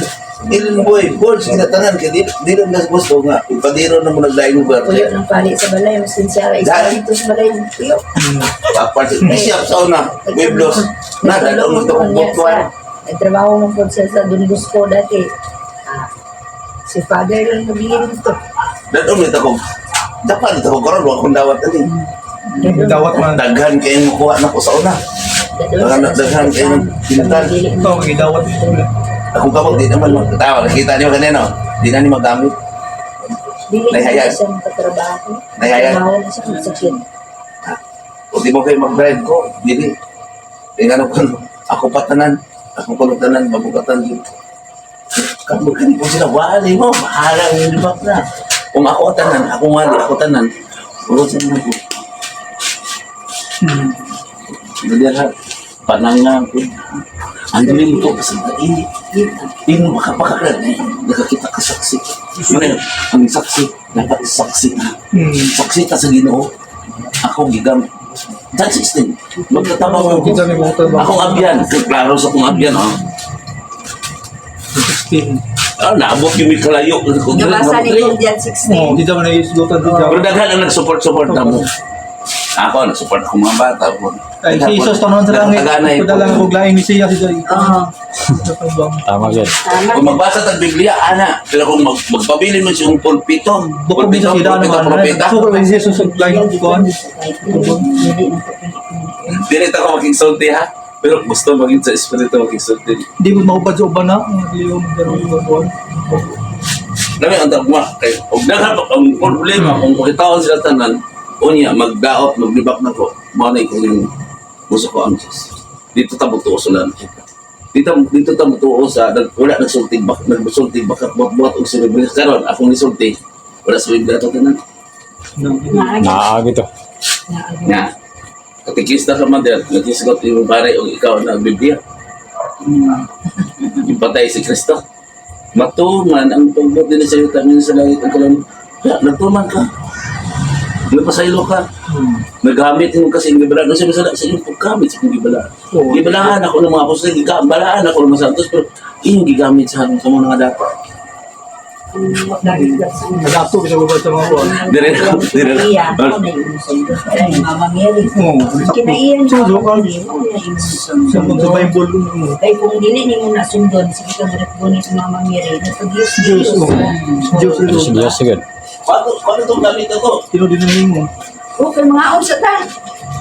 Ilin boy, boards, ginatanan, kaya di lang nas gusto nga, ipadiro na mo naglaing lugar. Puyo ng pari sa balay, mas sinsara. Isa Dahil- dito sa balay, puyo. Kapal, siya sa una, Pueblos, na, dahil mo ito kong butuan. Nagtrabaho mo po siya sa Don Bosco dati. Ah, si father lang nabilin dito. Dahil mo ito kong, dapat ito kong karon, wala akong dawat na din. Dawat man. Daghan kayo makuha na ko sa una. Daghan kayo ng pintal. Ito, gidawat ito. Akong kamot, di naman magkatawa. Nakita niyo kanina, no? Di na ni magamit. Dili na Nahayag. siya makatrabaho. Nahayag. Trabaho na siya, masakit. O di mo kayo mag-drive ko, dili. Tingnan ko, ako patanan. Ako kulutanan, mabugatan dito. Kamukan po sila, wali mo, bahala ng libak na. Kung ako tanan, ako wali, ako tanan. Urusan na ko. Dali panangang ko. Ang dilim ko kasi mainit. Hindi mo makapakalan eh. Nakakita ka saksi. Yun na yun, ang saksi, dapat saksi na. Saksi ta sa Ginoo. Ako gigam. That's 16. Magtatabang Oo, ako. kita ni mo tabang. Akong abyan. Klaro sa akong abyan. Oh. 16. Ah, naabot yung may kalayo. Nabasa ni Kong Jan Oo, 16. kita man naisgutan dito. Pero daghan ang nag-support-support na mo. Ako, nag-support ako mga bata. Ay, si Jesus tanon sa langit. Nagtaganay po. Padala ko laing Mesiya si Jay. Oo. Tama yun. Kung magbasa tag Biblia, ana. Pero kung magpabilin mo siyang pulpito, Bukod pulpito, dito sila pulpito, naman. propeta, Super si Jesus sa laing kuan. dili ta ko makigsulti ha. Pero gusto maging sa espiritu makigsulti. Di mo maubad sa uban na. Di mo maubad sa uban. Dami ang tagma kay og daghan pa- ang problema kung makitaon sila tanan, unya magdaot, maglibak na ko. Mao na ikaw yung gusto ko ang Diyos. Dito ta mutuo sa lang. Dito dito ta mutuo sa nag, wala nagsulti bak nagsulti bak buhat og sa Biblia karon akong nisulti wala sa Biblia to tanan. Naagi to. Na. Katikista ka man din, naghisgot yung pare o ikaw na Biblia. Ipatay si Kristo. Matuman ang pagbuot din sa yuta sa langit ang kalan. Ya, nagtuman ka. Nagpasaylo ka. Nagamit mo kasi ang gibalaan. Kasi masala sa iyong paggamit sa iyong gibalaan. Oo. Gibalaan ako ng mga apostol, gibalaan ako ng mga santos, pero iyong gigamit sa mga dapat. Nadato bisa ba sa mga kuwan? Dire na, dire na. Iya, ako na yung sundot. Ay, Mama Mary. Oo. Kinaiyan ni So, Mama ka. Mary, mo na yung Sa sundot. kung sa Bible. Oo. Kay kung dili nimo na sundon, sige ka gunit si Mama Mary, nagpag-Diyos Diyos, oo. Diyos, Diyos, Diyos, sige. Paano itong gamit na to? Sino din na mo? Okay, mga unsa ta.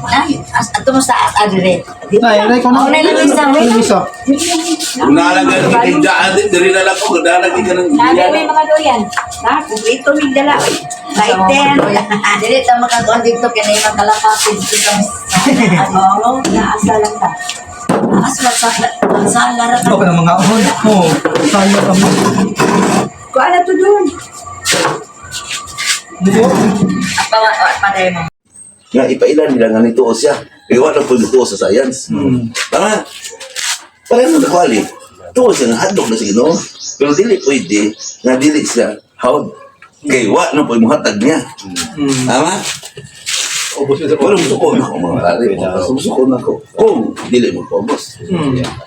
Ay, as ato mo sa adre. Nay, nay, ikaw na. Oh, nay, lang isa. Nay, isa. Kung naalagay ka kay Jaan, dire na lang ko, kung naalagay ka ng Sabi may mga doyan. Ha, kumpleto mig dala. Lighten. Dili ta makakuan dito kay nay makalapapid dito kami sa Oo, naasa lang ta. As sa sala ra ka. Okay na mga ahon. Oo. Sala kami. Kuha na to dun. Buo. Apa pa mo. Nga ipailan nila nga nituo siya. Iwan ang pagtuo sa science. Tama. Pareho na kwali. Tuo siya nga hadlok na sa Ginoo. Pero dili pwede nga dili siya hawd. Kay wa na po muhatag niya. Tama? Ubos ito. Pero musuko na ako mga pare. Musuko na ako. Kung dili mo paubos.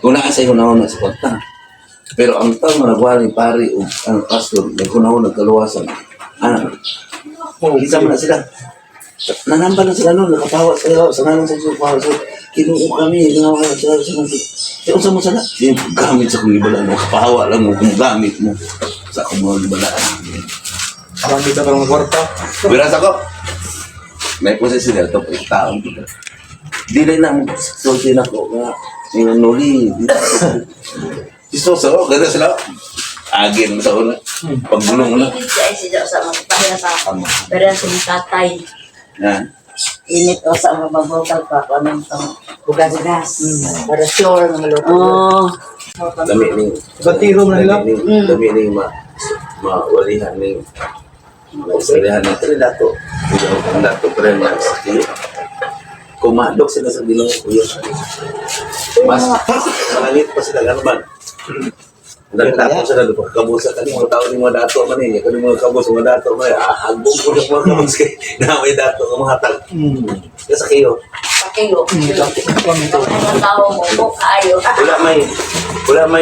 Kung naa sa hunahon na sa kwarta. Pero ang tao nga nagwali pare o ang pastor, naghunahon nagkaluwasan. Ano? Kinsa man na sila. Nanamba na sila noon, nakapawa sa iyo, sa ngalan sa Diyos, pawa sa Kinuo kami, ginawa ka sa sa sa. Kaya unsa mo sala? Di gamit sa kong gibalaan mo, kapawa lang mo kung gamit mo sa akong mga gibalaan. Marami ka parang kwarta. Wiras ako. May posisyon sila ito, taong ko. Dili na mo sulti na ko nga ingon nuli. Si Sosa, oh, ganda sila. Agin sa una. Paggulong na. Init siya siya sa mga pahiya sa Tama. pero sa mga tatay. Yan. Init o sa mga magbukal pa kung anong tong hugas-hugas. Para sure nga maluto. Oh, Dami ni Batiro na nila. Dami ni ma mawalihan ni maisalihan ni kani dato. Ang dato pa rin na sa kilo. Kumadok sila sa Ginoo kuya. Mas malangit pa sila gano'n man. Nagdato sila doon, pagkabusa kani mga tao ni mga dato man eh. Kani mga kabus mga dato man eh. Ah, Agbong ko ng mga kabus kay na may dato nga mga hatag. Kaya sa kayo, pakiyo. Mga tao mo, mo kaayo. wala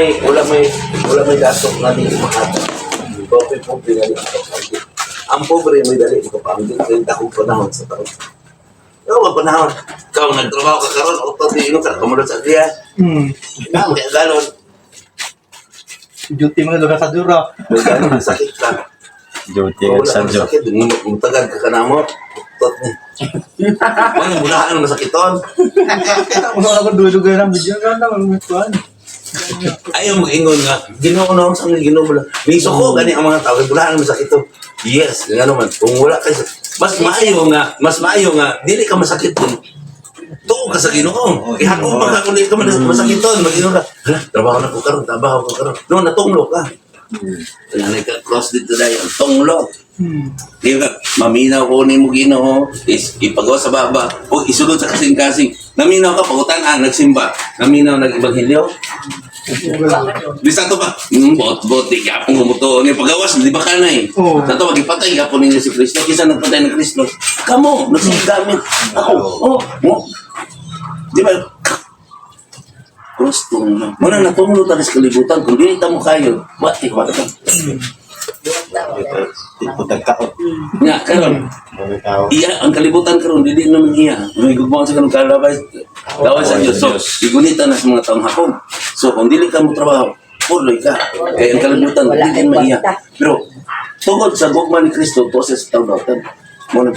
may dato nga di mahatag. Pobre pobre nga di makapaambit. Ang pobre may dali makapaambit kay dakong panahon sa taon. Ikaw ang panahon. Ikaw nagtrabaho ka karon o to di ka kumulot sa diya. Ikaw may galon. Duty mga lugar sa dura. May galon sakit ka. Duty Wala at kang Sanjo. sakit, mutagan ka ka na mo. Tot ni. Ano, mulahan ang masakiton. Kita mo sa ako dulo-dulo ng video. Ganda mag kuwan. Ayaw mo ingon nga, Ginoo na sa mga Ginoo mo lang. Miso ko, gani ang mga tao, mulahan ang masakiton. Yes, nga naman, kung wala ka, mas maayo nga, dili ka masakit kung tuo ka sa Ginoo. Ihakong pa ka kung dili ka masakiton, mag-ingon ka. Hala, trabaho na ko karon, trabaho ko karon. No, natunglo ka. Nanay ka cross dito dahil, tunglo. Di ba? Maminaw ko ni mo Ginoo, is ipagawa sa baba o isulod sa kasing-kasing. Naminaw ka pagutan ah, nagsimba. Naminaw nag-ebanghelyo. Bisa to ba? Bot bot di gapon gumuto ni pagawas di ba kanay? Oo. Sa to magipatay gapon ninyo si Kristo kinsa nagpatay ng Kristo? Kamo nagsigamit ako. Oh, mo. Di ba? Cross tunglo. Muna natunglo ta sa kalibutan kung dili ta mo kayo, wa ti wa ta. Nga karon iya ang kalibutan karon dili naman iya. May gugma sa kanong kalabay. Laway sa Dios. So, igunita na sa mga taong hakong. So, kung dili ka mo trabaho, puloy ka. Kaya ang kalibutan Wala dili kay man iya. kwarta. Pero tungod sa gugma ni Kristo, toses sa taong dautan. Mo na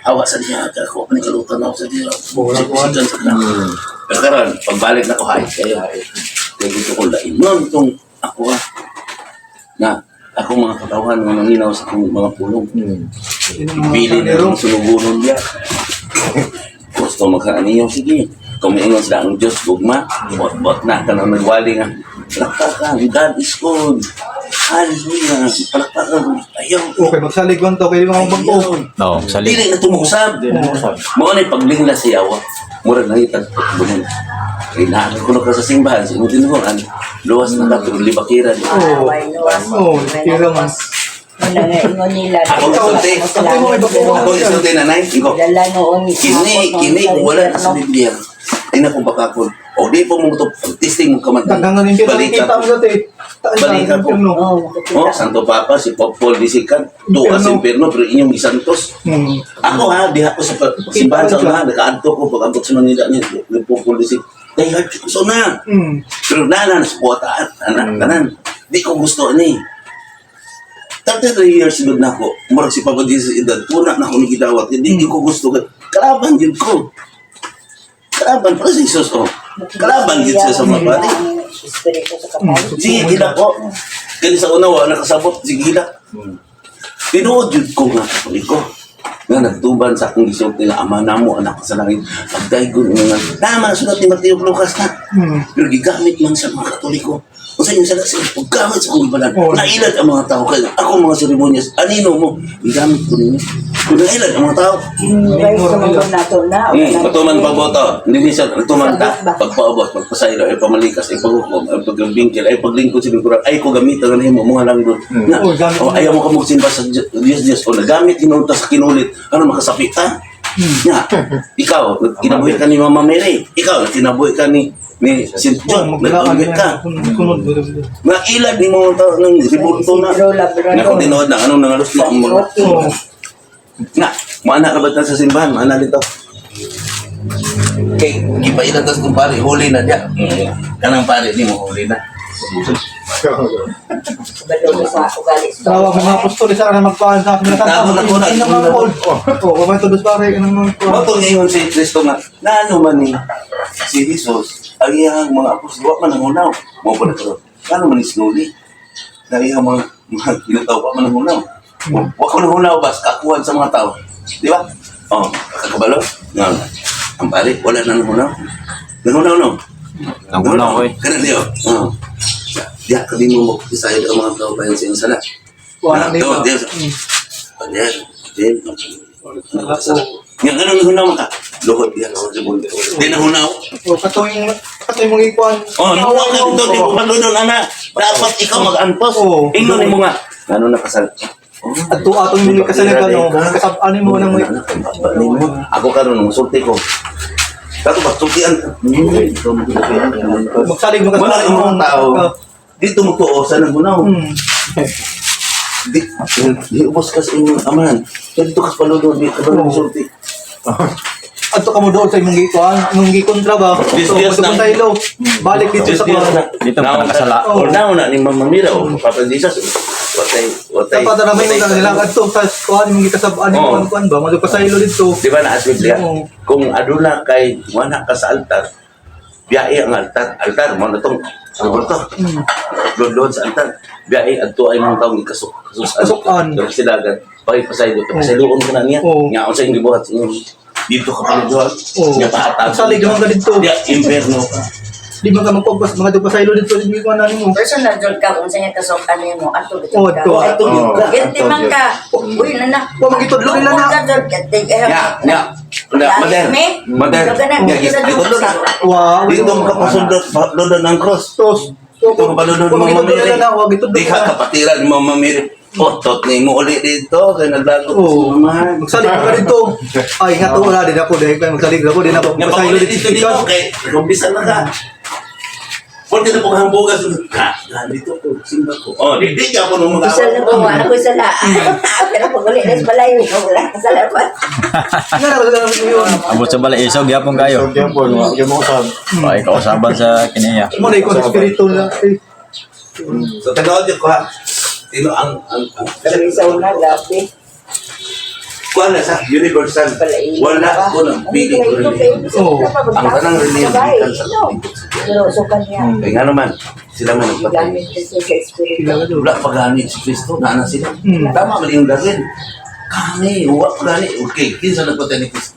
awa sa diya ako ni kalutan ako sa diya. Sikan sa kanang. Pero karon pagbalik na ko hay kayo. Kaya gusto ko lain nun itong ako ah. Na ako mga katawhan nga manginaw sa akong mga pulong. Pili na rin sulugunon niya. Gusto magkaaniyo, sige. Kumiingon sila ang Diyos, gugma. Bot-bot na, kanang nagwali nga. Palakpakan, God is good. Hallelujah. Palakpakan, ayaw. Okay, magsalig lang to kay mga bangko. No, salig. Dili na tumusab. Mao na paglingla siya wa. Murag nangitag bungon. Kay nakakulo ka sa simbahan, sa imong tinuhuan, luwas na ka, pero libakiran. Oo. Way luwas. Oo, tira man. Wala nga ingon nila. Ako gisulti. Ako gisulti nanay. Ikaw. Dala noon. Kini, kini, kung wala na sa Biblia, ay na kung bakakon. O di po mo ito, testing mo kamatay. Daghang nga impyerno Balikan kita ko. mo dati. Taas Balikan ko. impyerno. Oo, Oh, Santo Papa, si Pope Paul II, tuwa sa impyerno, pero inyong gisantos. Ako ha, diha ko sa simbahan sa unahan, nakaadto ko, pag-abot sa Manila niya, ni Pope Paul II, dahil ko sa unahan. Pero nana, sa kuwataan, anak, tanan. Di ko gusto ani. 33 years old na ako, murag si Papa Jesus edad, puna na ako ni gidawat, hindi ko gusto. Kalaban yun ko. Kalaban, para si Jesus, oh. Kalaban yun siya sa mga pari. Espiritu sa kapal. Sige, gila ko. Kaya sa una, wala nakasabot, sige, gila. Tinuod yun ko nga, katoliko. Nga nagtuban sa akong gisulti nga ama namo anak sa langit. Pagdaygon nga nga. Tama sulat ni Mateo Lucas na. Pero gigamit man sa mga Katoliko. O sa inyong sala sa paggamit sa akong ibalan. Nailad ang mga tao kay ako mga seremonyas. Anino mo? Gigamit ko ninyo. Kung nailad ang mga tao. Rice sa mga nato na. Patuman pagboto. Hindi siya tuman ta. Pagpaabot, pagpasaylo, ay pamalikas, ay paghukom, ay pagbingkil, ay paglingkod sa lingkuran, ay ko gamitan na nimo mga langdon. Na, Oh, gamit oh, ayaw mo ka magsimba sa Diyos Diyos o nagamit hinunta sa kinulit, ano makasapit ta? Nga, ikaw, kinabuhi ka ni Mama Mary. Ikaw, kinabuhi ka ni St. John, nagbuhi ka. Kunod. Nga ilad ni mga tao ng ribulto na. Isidro Labrador. Nga kung tinuod na, anong nangalos na ang mga. Oo. Nga, maana ka ba ta sa simbahan? Maana dito. Kay, gipailan tas kung pare, huli na niya. Kanang pare, di mo huli na. Balo sa ugali sa Tawag mga apostol isa ka na magpaan sa akin. Tama na ko na. Ang mga Paul. Oo, kumain to pare. Anong mga Mao to ngayon si Kristo nga, naano man ni si Jesus, ang iyang mga apostol, wa man ang hunaw. Mao pa na karon. Ano man ni slowly? Na iyang mga ginataw pa man ang hunaw. Wa ko nang hunaw bas, kakuhan sa mga tao. Di ba? Oh, kakabalo? Nga. Ang pare, wala nang hunaw. Nanghunaw no? Nanghunaw ko eh. Kana diyo. Oh. Diya ka din mo magpasayod ang mga tao bayan sa iyong sala. Wala na Diyo, iba. diyo. Pader, din. Nga ganun hunaw ka. Luhod diya sa libon. Di na hunaw. O, katong mga ikuan. Oh, nahunaw ka dito, di mo paludon ana. Dapat ikaw mag-antos. Oo. Ingnon nimo nga. Ano nakasal? At to atong mga kasaligan, no? Kasabaan mo ng mga... Ako karon musulti ko. Kato ba sultian? Magsalig mo Wala yung mga tao. Dito mo tuo sa nang hunaw. Di, di ubos ka sa inyong amahan. Dito ka sa paludon, di ka ba musulti? Adto ka mo doon sa imong gikuan, imong gikontra ba? Yes, So, yes, sa na. Saylo, balik dito sa kuan. Dito pa nakasala. O now na ni Mama Mira o Papa Jesus. Watay, watay. Dapat na may na nila adto sa kuan imong gikasab-an Oo. imong kuan ba? Mo pasaylo dito. Di ba na as Biblia? Oo. Kung aduna kay wala ka sa altar, biyahe ang altar. Altar mo na tong ano to? Lodlod sa altar. Biyahe adto ay mga taong ikasuk kasusan. Kasukan. Pero sila agad pakipasaylo, pasayloon ka na niya. Oo. Nga unsa imong gibuhat sa inyong dito ka paludod. Oo. Nga pahatag. Magsalig naman ka dito. Diya, imperno ka. Di man ka magpagpas mga do pasaylo dito sa imong kuan nimo. Personal jud ka kung sa kasukan nimo ato gid Oo, ka. ato. Ato gyud ka. Guilty man ka. Uy nana. Wa magitudlo nila na. Lukod ka jud ka. Nya, nya. Nya, mader. Mader. Nya, gitudlo na. Wow. Dito mo ka pasundot, paludod ng cross. Tos. Dito ka paludod Wa Mama magitudlo Mary. nila na, wa gitudlo. Di ka kapatiran ni Mama Mary. Otot ni mo uli dito kay naglagot si Oo. mama. Magsalig ka dito. Ay nga to wala din ako dahil kay magsalig ako din ako. Nga Pasaylo pa uli dito dito dito kay kumpisa na ka. Porque na pong hambugas ka, na dito ko simba ko. Oh, di di ka po nung mga Kusal na ko, wala ko sala. Pero pag uli na sa balay, wala ka sala pa. Nga na wala yun. Abot sa balay isog gyapon kayo. So, gyapon, wa gyud mo usab. Ay kausaban sa kiniya. Mo na ikaw espiritu na. Eh, So tagaod ko ha. Sino ang Pero sa una, grabe. Kuha na sa universal. Wala ko ng piling ko relihiyon. Oo. Ang tanang relihiyon gikan sa Pero sukan niya. Kaya nga naman, sila man nagpatay. Gamit kasi sa espiritu. Wala pa gani si Kristo, naana sila. Tama man yung Darwin. Kani, wa pa gani. Okay, kinsa nagpatay ni Kristo?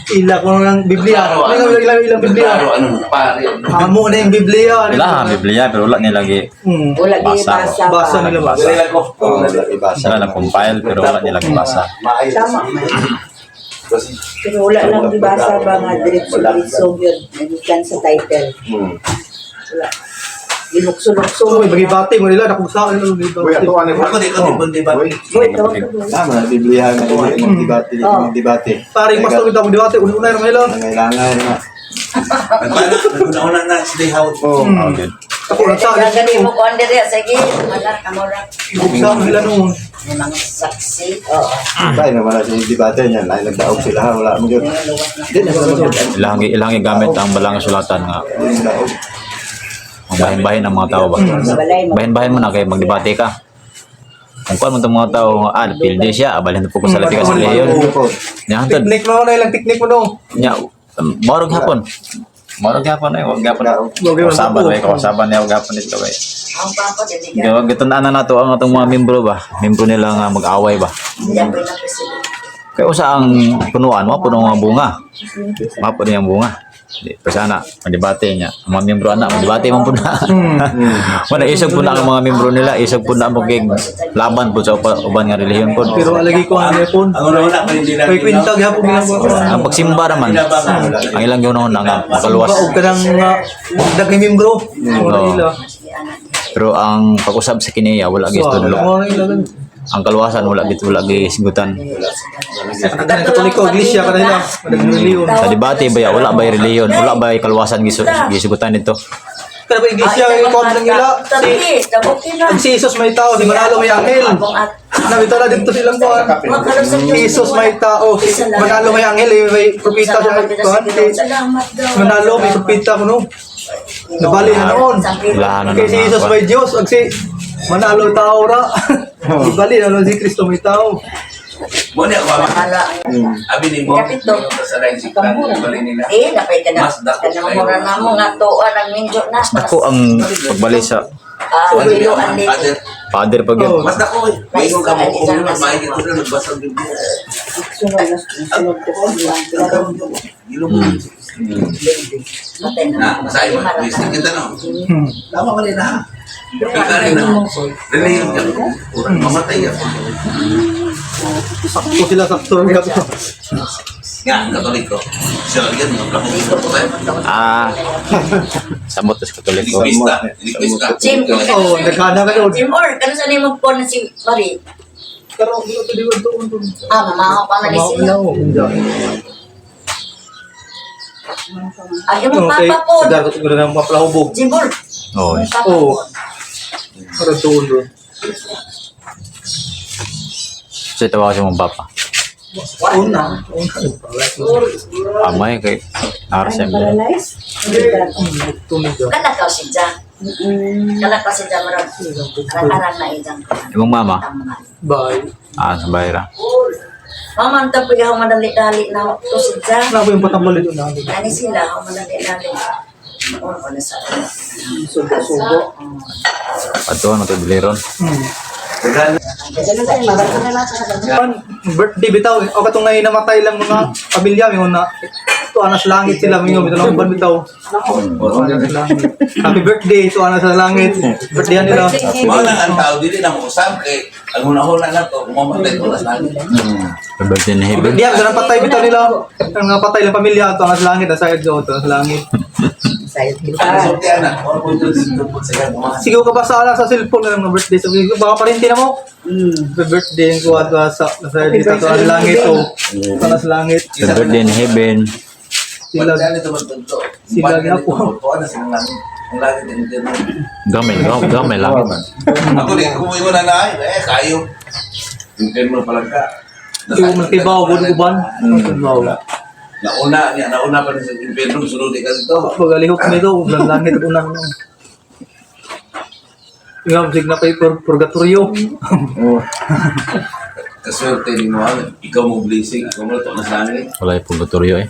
Ila ko ng Biblia. Klaro, Ano ano? ilang ilang Biblia? Klaro, ano, pare. Amo na yung Biblia. Wala ang Biblia pero wala nila gi Wala Basa. gibasa. Basa nila ba? Dali lang ko. Sila na compile pero wala nila gibasa. Maayo. Tama man. Kasi Pero wala lang gibasa ba nga diretso-diretso yun. Nagikan sa title. Wala. Ginukso-lukso. So, may bagibati mo nila nakusaan nila Uy, ato ani. Ako di ko di ba? Uy, Boy, tawag ka boy. Tama, Biblihan na ini, debate, debate. Paring pastor bitaw mo debate unay ra nila. Nangailangan na. Naguna-una na sila hawd. Oh. Oh, good. Ako lang sa akin. Gani mo kuan diri sige, wala kamura. Buksan nila noon. May mga saksi. Oo. Tayo na wala sa debate niyan. Ay, nagdaog sila ha, wala mo yun. Hindi na sila mag Ilang ilang gamit ang balang sulatan nga Hindi na daog. ang bahin-bahin ang mga tao ba. Sa balay mo. Bahin-bahin mo na kay magdebate ka. Kung kuan mo itong mga tao nga ah, pildi siya, abalhin na po ko sa latigas sa leyon. Nya hantod. Teknik mo na ilang teknik mo no. Nya morog hapon. Morog hapon ay wag gapon. Wag gapon. Kausaban ay kausaban niya wag gapon dito kay. Ang papa dili ka. Gawag gitun-an na nato ang atong mga membro ba. Membro nila nga mag-away ba. Diyan pa na presidente. Kaya usa ang punuan mo, puno nga bunga. Mapo din ang bunga. Di, pa sana, magdebate niya. Ang mga membro ana, magdebate man po na. Wala, isog po na ang mga membro nila, isog po na ang maging laban po sa uban nga relihiyon po. Pero alagi ko ang lepon. Ang una-una pa hindi May kwinta gyapon nila mo. Ang pagsimba naman, ang ilang ganoon na nga, makaluwas. Ba og kanang daghang membro. Wala Oo. nila. Pero ang pag-usab sa kiniya, wala So, gistudlo. wala nila. Ang kaluwasan, wala gisigutan. Kanang Katoliko iglesia kanila, daghang reliyon. Sa debate ba ya, wala ba relihiyon, wala ba kaluwasan gisigutan dito. Kana ba iglesia Ah, ko nang nila si ang si Jesus may tao, si Manalo may anghel. Nabita na dito silang kuan. Si Jesus may tao, si Manalo may anghel, eh, may propeta siya kuan. Si Manalo may propeta kuno. Nabali na noon. Wala na Kay si na- Jesus may Diyos, ag si Manalo tao ra. Ibali na noon si Kristo may tao. Mo ni ako ama. Abi ni mo. Kapito. Sa line si Tan, bali nila. Eh, napay ka na. Mas dako Kanang kayo. mura na mo nga tuan ang minjo na. Ako ang pagbali sa Ah, biluan din. Father, father pag yun. mas dako eh. May ka mo kung naman maigi ko na nagbasa ang Biblia. Sunod na sunod ko. Gilo mo. Patay Na, na. masay mo. Wisdom kita no. Tama ka rin ha. Ika rin na. Relihiyon ka. Urang mamatay ako. Sakto sila, sakto ang gabi. Nga, Katoliko. Siya, yan, mga plako. Ah, samot sa Katoliko. Iligpista. Iligpista. Jim, Oh, naghana ka doon. Jim or, kano sa nimo po na si Marie? Pero di ko di ko doon. Ah, mamaho pa man ni siya. Ay, yung Okay, papa po. dapat ko na maplahubog. Jim or. Oo. Papa Oo. po. Para doon doon. So, tawag sa mong papa. Una. Amay kay RSM. Paralyzed? Tumiga. Kalakaw si Jang. Kalakaw si Jang maron. Arang-arang na ijang. Imong mama, Bye. ah, sa bayra. Mama, ang tapoy ako madali-dali na to si Jang. Ano ba yung patambalit doon namin? Ani sila, ako madali-dali. Ano ko na sa Subo-subo. Patuan mo biliron. Pan, birthday bitaw. O katong ngayon namatay lang mga pamilya mingon na tuwa na sa langit sila mingon bitaw lang bitaw. Tuwa na sa langit. Happy birthday tuwa na sa langit. Birthday nila. Mao lang ang tao dili na mo usab kay ang una-una na to mamatay ko na sa langit. Birthday ni Heaven. Birthday bitaw patay bitaw nila. Ang mga patay lang pamilya tuwa na sa langit aside do tuwa na sa langit. Sayot kita. Ang sulti ana, mo po dito sa yan. Sigaw ka ba sa ala sa cellphone na mga birthday sabi ko baka parinti na mo. Happy birthday ang kuha tuwa sa sa dito tuwa sa langit to. Tuwa na sa langit. The birthday in heaven. Sila Sila na po. Tuwa na sa langit. Ang langit ang interno. Gamay, gamay, gamay langit. Ako din kumuingon na na ay eh kayo. Interno pa lang ka. Iwo man kay bawo gud uban. Bawo. Nauna niya, nauna pa rin sa impyerno, sunod ka dito. Pagalihok nito, ulan langit unang no. Nga, sig na kay purgatorio. Kaswerte ni mo, ah. Ikaw mo blessing, ikaw mo to na sa langit. Wala yung purgatorio eh.